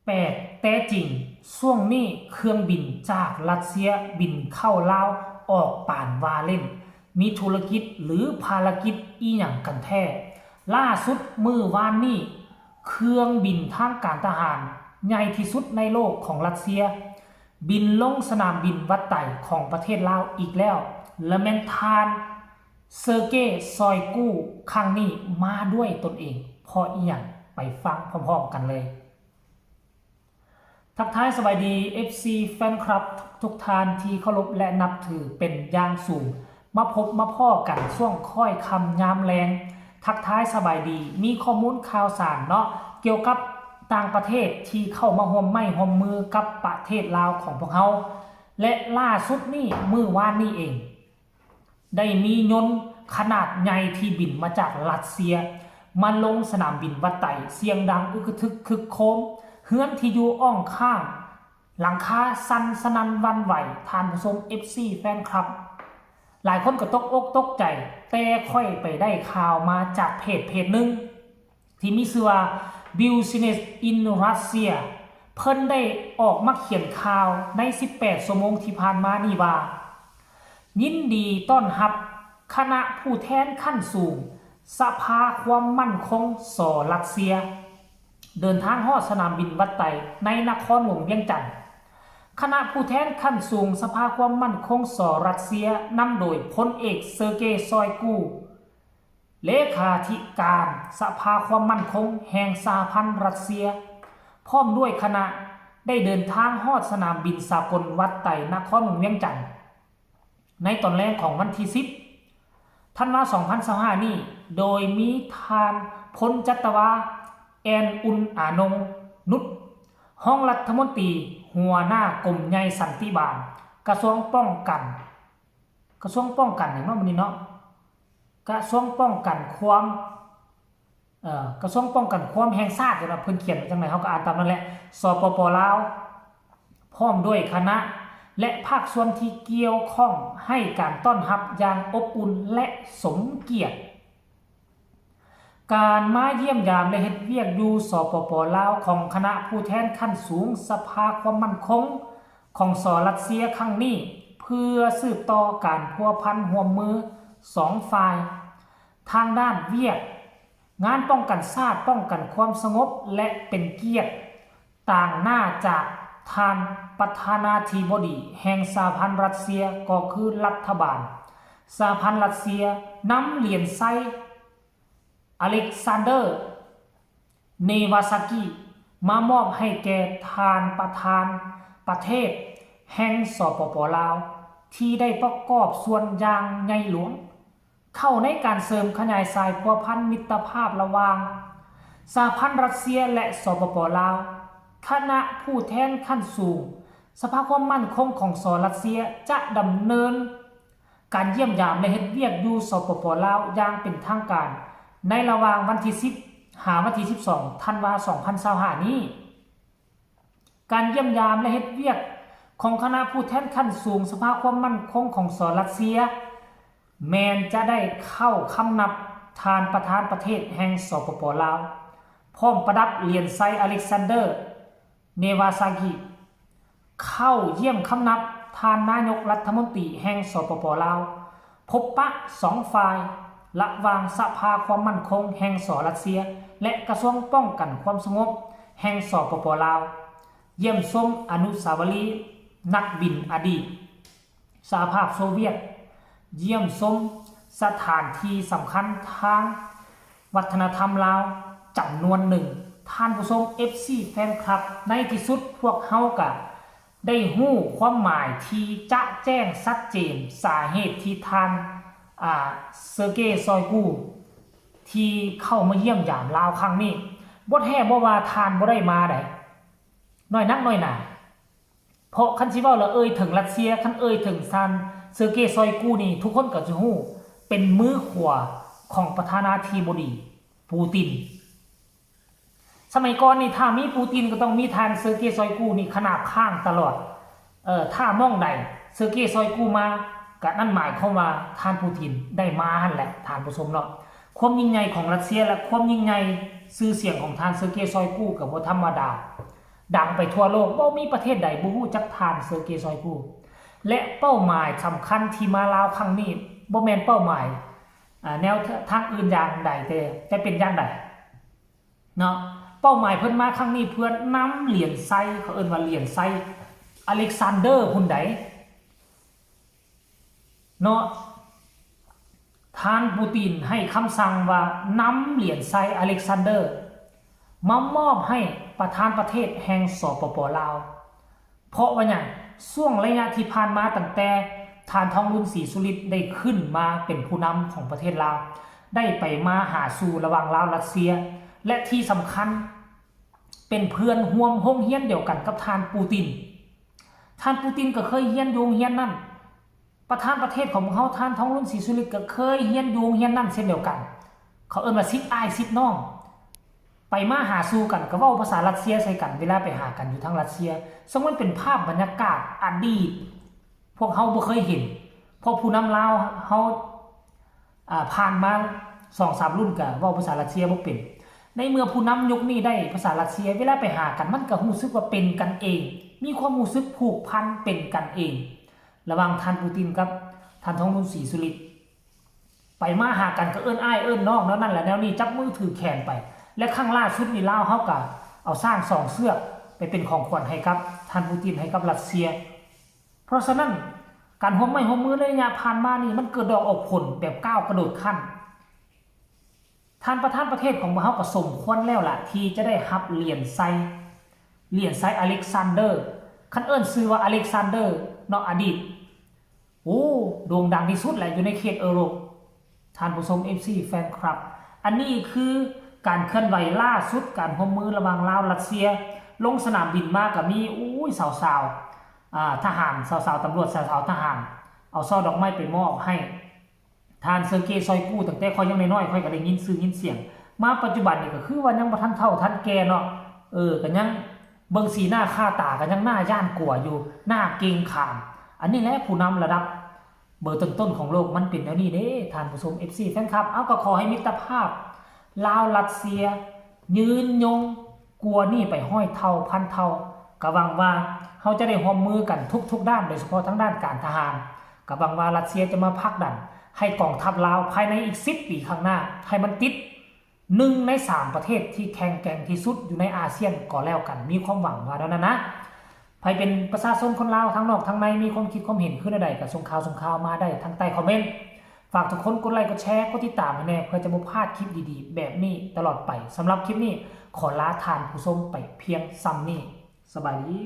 ແປກແທ້ຈິງ, ຊ່ວງນີ້ເຄື່ອງບິນຈາກຣັດເຊຍບິນເຂົ້າລາວອອກປານວ່າເລ່ນ, ມີທຸລະກິດ ຫຼື ພາລະກິດອີ່ຫຍັງກັນແທ້? ລ່າສຸດມື້ວານນີ້, ເຄື່ອງບິນທາງການທະຫານໃຫຍ່ທີ່ສຸດໃນໂລກຂອງຣັດເຊຍ ບິນລົງສະໜາມບິນວັດໄຕຂອງປະເທດລາວອີກແລ້ວ ແລະ ແມ່ນທ່ານ ເຊີເກ ຊອຍກູ ຄັ້ງນີ້ມາດ້ວຍຕົນເອງ. ເພາະອີ່ຫຍັງ? ໄປຟັງພ້ອມໆກັນເລີຍ. ທັກທາຍສະບາຍດີ ເອັຟຊີ ແຟນຄລັບ ທຸກໆທ່ານທີ່ເຄົາລົບ ແລະ ນັບຖືເປັນຢ່າງສູງ. ມາພົບມາພໍ້ກັນຊ່ວງຄ້ອຍຄ່ຳຍາມແລງ. ທັກທາຍສະບາຍດີ, ມີຂໍ້ມູນຂ່າວສານເນາະ ກ່ຽວກັບຕ່າງປະເທດທີ່ເຂົ້າມາຮ່ວມໄມ້ຮ່ວມມືກັບປະເທດລາວຂອງພວກເຮົາ. ແລະ ລ່າສຸດນີ້, ມື້ວານນີ້ເອງ, ໄດ້ມີຍົນຂະໜາດໃຫຍ່ທີ່ບິນມາຈາກຣັດເຊຍ ມາລົງສະໜາມບິນວັດໄຕ, ສຽງດັງອຶກກະທຶກຄຶກໂຄມ, ເຮືອນທີ່ຢູ່ອ້ອມຂ້າງຫຼັງຄາສັ່ນສະໜັ່ນຫວັ່ນໄຫວ. ທ່ານຜູ້ຊົມ ເອັຟຊີ ແຟນຄລັບ ຫຼາຍຄົນກໍຕົກອົກຕົກໃຈ, ແຕ່ຂ້ອຍໄປໄດ້ຂ່າວມາຈາກເພຈເພຈໜຶ່ງ ທີ່ມີຊື່ວ່າ Business in Russia ເພິ່ນໄດ້ອອກມາຂຽນຂ່າວໃນສິບແປດຊົ່ວໂມງທີ່ຜ່ານມານີ້ວ່າ ຍິນດີຕ້ອນຮັບຄະນະຜູ້ແທນຂັ້ນສູງສະພາຄວາມໝັ້ນຄົງ ສ ຣັດເຊຍ ເດີນທາງຮອດສະໜາມບິນວັດໄຕໃນນະຄອນຫຼວງວຽງຈັນ. ຄະນະຜູ້ແທນຂັ້ນສູງສະພາຄວາມໝັ້ນຄົງ ສ ຣັດເຊຍ ນຳໂດຍພົນເອກ ເຊີເກ ຊອຍກູ ເລຂາທິການສະພາຄວາມໝັ້ນຄົງແຫ່ງສະຫະພັນຣັດເຊຍ ພ້ອມດ້ວຍຄະນະ ໄດ້ເດີນທາງຮອດສະໜາມບິນສາກົນວັດໄຕ ນະຄອນຫຼວງວຽງຈັນ ໃນຕອນແລງຂອງວັນທີສິບ ທັນວາ ສອງພັນຊາວຫ້ານີ້, ໂດຍມີທ່ານ ພົນຈັດຕະວາ ແອນອຸນ ອານົງນຸດ ຮອງລັດຖະມົນຕີ ຫົວໜ້າກົມໃຫຍ່ສັນຕິບານ ກະຊວງປ້ອງກັນ ກະຊວງປ້ອງກັນຫຍັງເນາະມື້ນີ້ເນາະ ກະຊວງປ້ອງກັນຄວາມ ເອີ ກະຊວງປ້ອງກັນຄວາມແຫ່ງຊາດ ເນາະ ເພິ່ນຂຽນວ່າຈັ່ງໃດ ເຮົາກໍອ່ານຕາມນັ້ນແຫຼະ ສປປ ລາວ ພ້ອມດ້ວຍຄະນະ ແລະ ພາກສ່ວນທີ່ກ່ຽວຂ້ອງ ໃຫ້ການຕ້ອນຮັບຢ່າງອົບອຸ່ນ ແລະ ສົມກຽດ. ການມາຢ້ຽມຢາມ ແລະ ເຮັດວຽກຢູ່ ສປປ ລາວ ຂອງຄະນະຜູ້ແທນຂັ້ນສູງສະພາຄວາມໝັ້ນຄົງຂອງ ສ ຣັດເຊຍ ຄັ້ງນີ້ ເພື່ອສືບຕໍ່ການພົວພັນຮ່ວມມືສອງຝ່າຍ ທາງດ້ານວຽກງານປ້ອງກັນຊາດ, ປ້ອງກັນຄວາມສະຫງົບ ແລະ ເປັນກຽດຕາງໜ້າຈາກທ່ານປະທານາທິບໍດີແຫ່ງສະຫະພັນຣັດເຊຍ ກໍຄືລັດຖະບານສະຫະພັນຣັດເຊຍ ນຳຫຼຽນໄຊ ອາເລັກຊານເດີ ເນວາຊາກີ ມາມອບໃຫ້ແກ່ທ່ານປະທານປະເທດແຫ່ງ ສປປ ລາວ ທີ່ໄດ້ປະກອບສ່ວນຢ່າງໃຫຍ່ຫຼວງ ເຂົ້າໃນການເສີມຂະຫຍາຍສາຍພົວພັນມິດຕະພາບລະຫວ່າງສະຫະພັນຣັດເຊຍ ແລະ ສປປ ລາວ. ຄະນະຜູ້ແທນຂັ້ນສູງສະພາຄວາມໝັ້ນຄົງຂອງ ສ ຣັດເຊຍ ຈະດຳເນີນການຢ້ຽມຢາມ ແລະ ເຮັດວຽກຢູ່ ສປປ ລາວ ຢ່າງເປັນທາງການ ໃນລະຫວ່າງວັນທີສິບ ຫາວັນທີສິບສອງ ທັນວາ ສອງພັນຊາວຫ້ານີ້. ການຢ້ຽມຢາມ ແລະ ເຮັດວຽກຂອງຄະນະຜູ້ແທນຂັ້ນສູງສະພາຄວາມໝັ້ນຄົງຂອງ ສ ຣັດເຊຍ ແມ່ນຈະໄດ້ເຂົ້າຄຳນັບທ່ານປະທານປະເທດແຫ່ງ ສປປ ລາວ ພ້ອມປະດັບຫຼຽນໄຊ ອາເລັກຊານເດີ ເນວາຊາກີ ເຂົ້າຢ້ຽມຄຳນັບທ່ານນາຍົກລັດຖະມົນຕີແຫ່ງ ສປປ ລາວ, ພົບປະສອງຝ່າຍ ລະຫວ່າງສະພາຄວາມໝັ້ນຄົງແຫ່ງ ສ ຣັດເຊຍ ແລະ ກະຊວງປ້ອງກັນຄວາມສະຫງົບແຫ່ງ ສປປ ລາວ, ຢ້ຽມຊົມອະນຸສາວະລີນັກບິນອະດີດສະຫະພາບໂຊວຽດ, ຢ້ຽມຊົມສະຖານທີ່ສຳຄັນທາງວັດທະນະທຳລາວຈຳນວນໜຶ່ງ. ທ່ານຜູ້ຊົມ ເອັຟຊີ ແຟນຄລັບ, ໃນທີ່ສຸດພວກເຮົາກະ ໄດ້ຮູ້ຄວາມໝາຍທີ່ຈະແຈ້ງຊັດເຈນສາເຫດທີ່ທ່ານ ອາ ເຊີເກ ຊອຍກູ ທີ່ເຂົ້າມາຢ້ຽມຢາມລາວຄັ້ງນີ້. ບໍ່ແທ້ບໍ່ວ່າທ່ານບໍ່ໄດ້ມາໃດ໋ ນ້ອຍນັກນ້ອຍໜາ, ເພາະຄັນຊິເວົ້າແລ້ວເອີ່ຍເຖິງຣັດເຊຍ, ຄັນເອີ່ຍເຖິງທ່ານເຊີເກ ຊອຍກູ ນີ້ ທຸກຄົນກໍຈະຮູ້ ເປັນມືຂວາຂອງປະທານາທິບໍດີ ປູຕິນ. ສະໄໝກ່ອນນີ້ ຖ້າມີປູຕິນກໍຕ້ອງມີທ່ານເຊີເກ ຊອຍກູ ນີ້ຂະໜາບຂ້າງຕະຫຼອດ. ເອີ ຖ້າໝ່ອງໃດເຊີເກ ຊອຍກູ ມາ ກະນັ້ນໝາຍຄວາມວ່າທ່ານປູຕິນໄດ້ມາຫັ້ນແຫຼະ ທ່ານຜູ້ຊົມເນາະ. ຄວາມຍິ່ງໃຫຍ່ຂອງຣັດເຊຍ ແລະ ຄວາມຍິ່ງໃຫຍ່ຊື່ສຽງຂອງທ່ານເຊີເກ ຊອຍກູ ກໍບໍ່ທຳມະດາ. ດັງໄປທົ່ວໂລກ, ບໍ່ມີປະເທດໃດບໍ່ຮູ້ຈັກທ່ານເຊີເກຊອຍກູ. ແລະ ເປົ້າໝາຍສຳຄັນທີ່ມາລາວຄັ້ງນີ້ ບໍ່ແມ່ນເປົ້າໝາຍ ອາ ແນວທາງອື່ນຢ່າງໃດ ແຕ່ ແຕ່ເປັນຢ່າງໃດເນາະ. ເປົ້າໝາຍເພິ່ນມາຄັ້ງນີ້ເພື່ອນຳຫຼຽນໄຊ, ເຂົາເອີ້ນວ່າຫຼຽນໄຊອາເລັກຊານເດີພຸ້ນໃດ. ເນາະ ທ່ານປູຕິນໃຫ້ຄຳສັ່ງວ່ານຳຫຼຽນໄຊອາເລັກຊານເດີມາມອບໃຫ້ປະທານປະເທດແຫ່ງ ສປປ ລາວ. ເພາະວ່າຫຍັງ? ຊ່ວງໄລຍະທີ່ຜ່ານມາ ຕັ້ງແຕ່ທ່ານ ທອງລຸນ ສີສຸລິດ ໄດ້ຂຶ້ນມາເປັນຜູ້ນຳຂອງປະເທດລາວ, ໄດ້ໄປມາຫາສູ່ລະຫວ່າງລາວ-ຣັດເຊຍ ແລະ ທີ່ສຳຄັນ ເປັນເພື່ອນຮ່ວມໂຮງຮຽນດຽວກັນກັບທ່ານປູຕິນ. ທ່ານປູຕິນກໍເຄີຍຮຽນຢູ່ໂຮງຮຽນນັ້ນ. ປະທານປະເທດຂອງພວກເຮົາ ທ່ານ ທອງລຸນ ສີສຸລິດ ກໍເຄີຍຮຽນຢູ່ໂຮງຮຽນນັ້ນເຊັ່ນດຽວກັນ. ເຂົາເອີ້ນວ່າສິດອ້າຍສິດນ້ອງ. ໄປມາຫາສູ່ກັນ ກໍເວົ້າພາສາຣັດເຊຍໃສ່ກັນ ເວລາໄປຫາກັນຢູ່ທາງຣັດເຊຍ. ເຊິ່ງມັນເປັນພາບບັນຍາກາດອະດີດ ພວກເຮົາບໍ່ເຄີຍເຫັນ. ເພາະຜູ້ນຳລາວເຮົາ ອາ ຜ່ານມາສອງສາມລຸ້ນກໍເວົ້າພາສາຣັດເຊຍບໍ່ເປັນ. ໃນເມື່ອຜູ້ນຳຍຸກນີ້ໄດ້ພາສາຣັດເຊຍ, ເວລາໄປຫາກັນມັນກໍຮູ້ສຶກວ່າເປັນກັນເອງ, ມີຄວາມຮູ້ສຶກຜູກພັນເປັນກັນເອງ ລະຫວ່າງທ່ານປູຕິນກັບທ່ານ ທອງລຸນ ສີສຸລິດ. ໄປມາຫາກັນກໍເອີ້ນອ້າຍເອີ້ນນ້ອງ ແນວນັ້ນແຫຼະແນວນີ້, ຈັບມືຖືແຂນໄປ. ແລະ ຄັ້ງລ່າສຸດນີ້ລາວເຮົາກໍເອົາຊ້າງສອງເຊືອກໄປເປັນຂອງຂວັນໃຫ້ກັບທ່ານປູຕິນ ໃຫ້ກັບຣັດເຊຍ. ເພາະສະນັ້ນ ການຮ່ວມໄມ້ຮ່ວມມືໃນໄລຍະຜ່ານມານີ້ ມັນເກີດດອກອອກຜົນແບບກ້າວກະໂດດຂັ້ນ. ທ່ານປະທານປະເທດຂອງພວກເຮົາກໍສົມຄວນແລ້ວລະ ທີ່ຈະໄດ້ຮັບຫຼຽນໄຊ, ຫຼຽນໄຊອາເລັກຊານເດີ. ຄັນເອີ້ນຊື່ວ່າອາເລັກຊານເດີເນາະ ອະດີດ ໂອ້ ໂດ່ງດັງທີ່ສຸດແຫຼະຢູ່ໃນເຂດເອີຣົບ. ທ່ານຜູ້ຊົມ ເອັຟຊີ ແຟນຄລັບ, ອັນນີ້ຄືການເຄື່ອນໄຫວລ່າສຸດ ການຮ່ວມມືລະຫວ່າງລາວ-ຣັດເຊຍ. ລົງສະໜາມບິນມາກໍມີ ໂອ້ຍ ສາວໆ ອາ ທະຫານ, ສາວໆຕຳຫຼວດ, ສາວໆທະຫານ ເອົາຊ່ອດອກໄມ້ໄປມອບໃຫ້ທ່ານເຊີເກຊອຍກູ. ຕັ້ງແຕ່ຂ້ອຍຍັງນ້ອຍໆ ຂ້ອຍກໍໄດ້ຍິນຊື່ຍິນສຽງ. ມາປັດຈຸບັນນີ້ກໍຄືວ່າຍັງບໍ່ທັນເຖົ້າທັນແກ່ເນາະ, ເອີ ກໍຍັງ ເບິ່ງສີໜ້າຄ່າຕາກໍຍັງໜ້າຢ້ານກົວຢູ່, ໜ້າເກງຂາມ. ອັນນີ້ແຫຼະຜູ້ນຳລະດັບເບີຕົ້ນໆຂອງໂລກ ມັນເປັນແນວນີ້ເດ້ທ່ານຜູ້ຊົມ ເອັຟຊີ ແຟນຄລັບ. ເອົາ ກໍຂໍໃຫ້ມິດຕະພາບລາວ-ຣັດເຊຍຍືນຍົງກວ່ານີ້ໄປຮ້ອຍເທົ່າພັນເທົ່າ. ກໍຫວັງວ່າເຮົາຈະໄດ້ຮ່ວມມືກັນທຸກໆດ້ານ, ໂດຍສະເພາະທາງດ້ານການທະຫານ. ກໍຫວັງວ່າຣັດເຊຍຈະມາຜັກດັນໃຫ້ກອງທັບລາວພາຍໃນອີກສິບປີຂ້າງໜ້າ ໃຫ້ມັນຕິດ ໜຶ່ງໃນສາມປະເທດທີ່ແຂງແກ່ງທີ່ສຸດຢູ່ໃນອາຊຽນກໍແລ້ວກັນ, ມີຄວາມຫວັງວ່າແນວນັ້ນນະ. ໃຜເປັນປະຊາຊົນຄົນລາວທັງນອກທັງໃນ ມີຄວາມຄິດຄວາມເຫັນຄືແນວໃດ ກໍສົ່ງຂ່າວ ສົ່ງຂ່າວມາໄດ້ທາງໃຕ້ຄອມເມັນ. ຝາກທຸກຄົນກົດໄລ ກົດແຊ ກົດຕິດຕາມໃຫ້ແດ່ ເພື່ອຈະບໍ່ພາດຄລິບດີໆແບບນີ້ຕະຫຼອດໄປ. ສຳລັບຄລິບນີ້ ຂໍລາທ່ານຜູ້ຊົມໄປພຽງສ່ຳນີ້. ສະບາຍດີ.